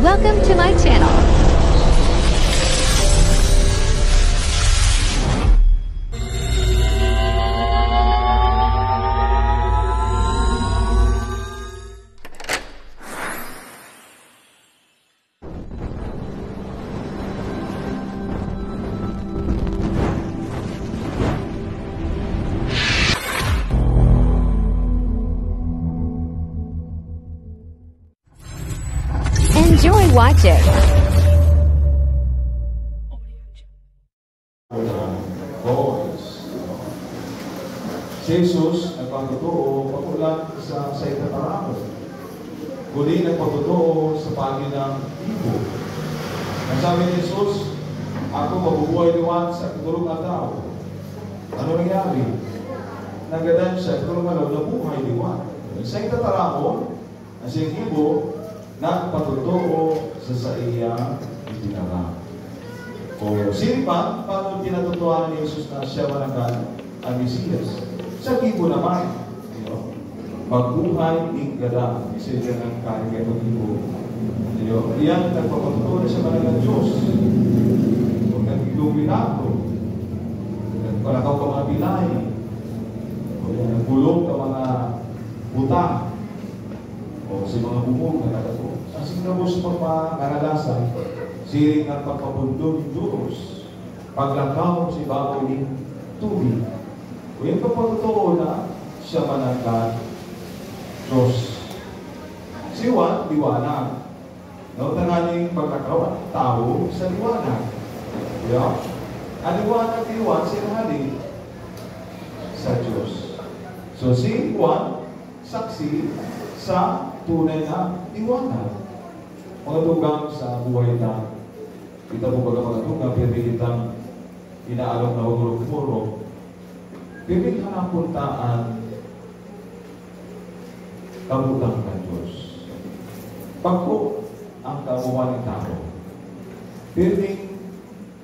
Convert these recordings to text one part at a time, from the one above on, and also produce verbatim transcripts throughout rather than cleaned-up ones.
Welcome to my channel. Enjoy watching. Boys. Si Jesus nagpatotoo, bako lang sa, sa itataramon, kundi nagpatotoo sa paagi ng gibo. Ang sabi ni Jesus, "Ako mabubuhay liwat sa ikatulong aldaw." Ano nangyari? Nagadan siya, ikatulong aldaw, nabuhay liwat. Sa itataramon, ang saiyang gibo, nagpatotoo sa saiyang itinaram. O, siring pa, paano pinatotohanan ni Jesus na siya mananggad an Mesiyas? Sa gibo naman, you know, magbuhay nin gadan. Isa yan ang kahigay ng gibo. You know, iyan nagpapatotoo na siya mananggad Diyos. Kung nagigong milagro, nagpalakaw ka mga bilay, o yan, nagkulong ka mga buta, o si mga bumog na nagkatao. Asin gabos pagpangangalasan, siring kan pagpapundong duros, paglakaw sa ibabaw nin tubig. O yan, pagpatotoo na siya mananggad Diyos. Si Juan, liwanag. No, tanganing maglakaw ang tawo sa liwanag. Yeah? Ang liwanag ni Juan, sinahali sa Diyos. So, si Juan, saksi sa tunay na liwanag. Mga tugang sa buhay na, kita po baga mga tugang, pirmi kitang inaalok na orog-orog. Pirmi hanapon ta an kabotan kan Diyos. Bako ang kabuhan ng tao. Pirmi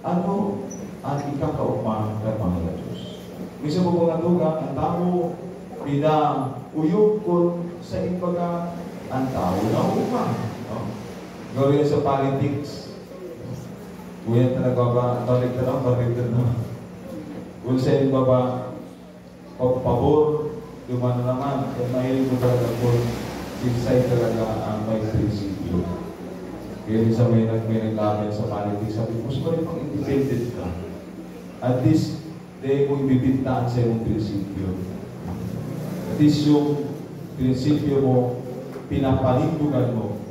Ano an ikakaogma kan mga Diyos? Minsan po, mga tugang, ang tawo, pinauyog kun sa ibaga, ang tawo naogma, no? Garo yan sa politics. Kuya, talaga ba? Balik na lang, balik na lang. Kung sa iba ba, pagpabor, duman na naman, kaya mahilig mo talaga po, siksay talaga ang may prinsipyo. Kaya minsan may nag-, may naglaban sa politics, sabi ko, "Mas pwede pang independent ka. At least, di mo ibibintaan sa imong prinsipyo. At least yung prinsipyo mo, pinapanindugan mo."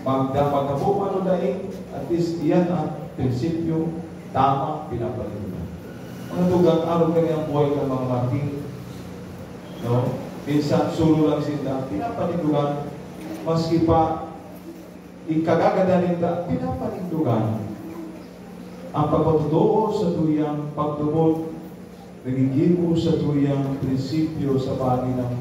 Magda-, magkabo man o dai, at least iyan ang prinsipyo, tama, pinapanindugan. Mga tugang, arog kami ang buhay ng mga martir, no? Minsan, solo lang sinda, pinapanindugan. Maski pa, ikagagada ninda, pinapanindugan. Ang pagpatotoo sa tuyang pagtubod, naggigibo sa tuyang prinsipyo sa paagi ng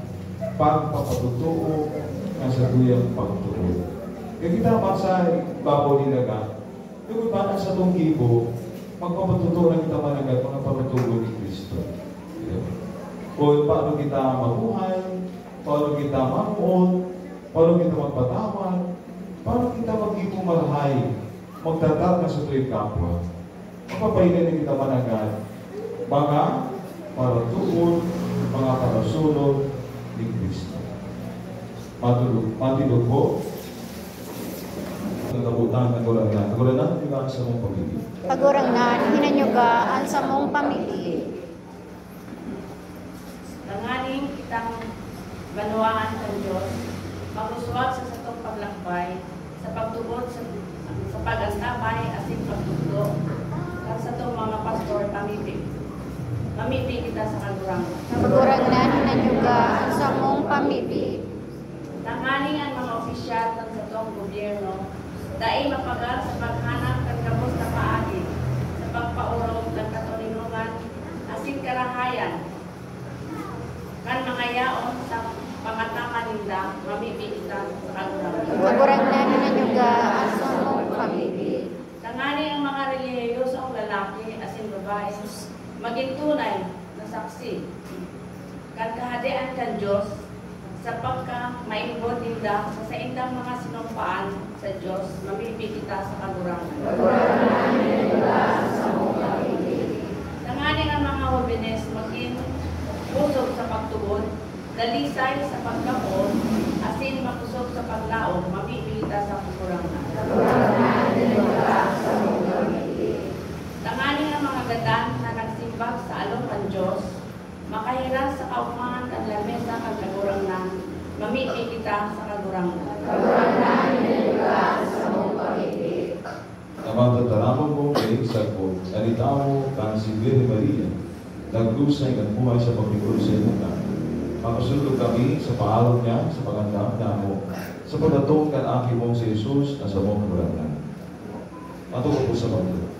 pagpapatotoo na sa tuyang pagtubod. Kaya kita man sa ibabaw ni daga, tungod man sa satong gibo, magpapatotoo na kita mananggad mga patutugon ni Cristo. Kung paano kita mabuhay, paano kita mamuot, paano kita magpatawad, paano kita maggibo marahay, magtatarga sa tuyang kapwa. Mapapahiling na kita mananggad, mga paratuon, mga parasunod ni Cristo. Matulog, matindog po. Ang kabutan, Kagurangnan. Kagurangnan, hinanyuga an samong pamili. Kagurangnan, hinanyuga an samong pamili. Tanganing kitang banwaan kan Dios, mag-uswag sa satong paglakbay, sa pagtubod sa, sa pag-antabay asin pagtukdo kan satong mga pastor pamibi. Mamibi kita sa Kagurangnan. Kagurangnan, hinanyuga an samong pamibi. Tanganing an mga opisyal kan satong gobyerno dai mapagal sa paghanap kan gabos na paagi sa pagpaorog kan katoninongan asin karahayan kan mga yaon sa pangataman ninda, mamibi kita sa Kagurangnan. Kagurangnan, hinanyuga an samong pamibi. Tanganing an mga relihiyosong lalaki asin babae magin tunay na saksi kan Kahadean kan Dios sa pagkamaimbod ninda sa saindang mga sinumpaan Sa Dios, mamibi kita sa Kagurangnan. Tanganing an mga hobenes magin pusog sa pagtubod, dalisay sa pagkapoon, asin makosog sa paglaom, mamibi kita sa Kagurangnan. Tanganing an mga gadan na nagsimbag sa along kan Dios, makahiras sa kaomahan kan lamesa kan Kagurangnan, mamibi kita sa Kagurangnan. Amang tataramon mo kaini sagkod, an itawo kan si Birhen Maria, naglusay kan buhay sa paglikod sa imuta. Makasundog kami sa paharob niya sa pagandam namo, sa paghatong kan Aki mong si Jesus na samong Kagurangnan. Matubang po sa pagtubod.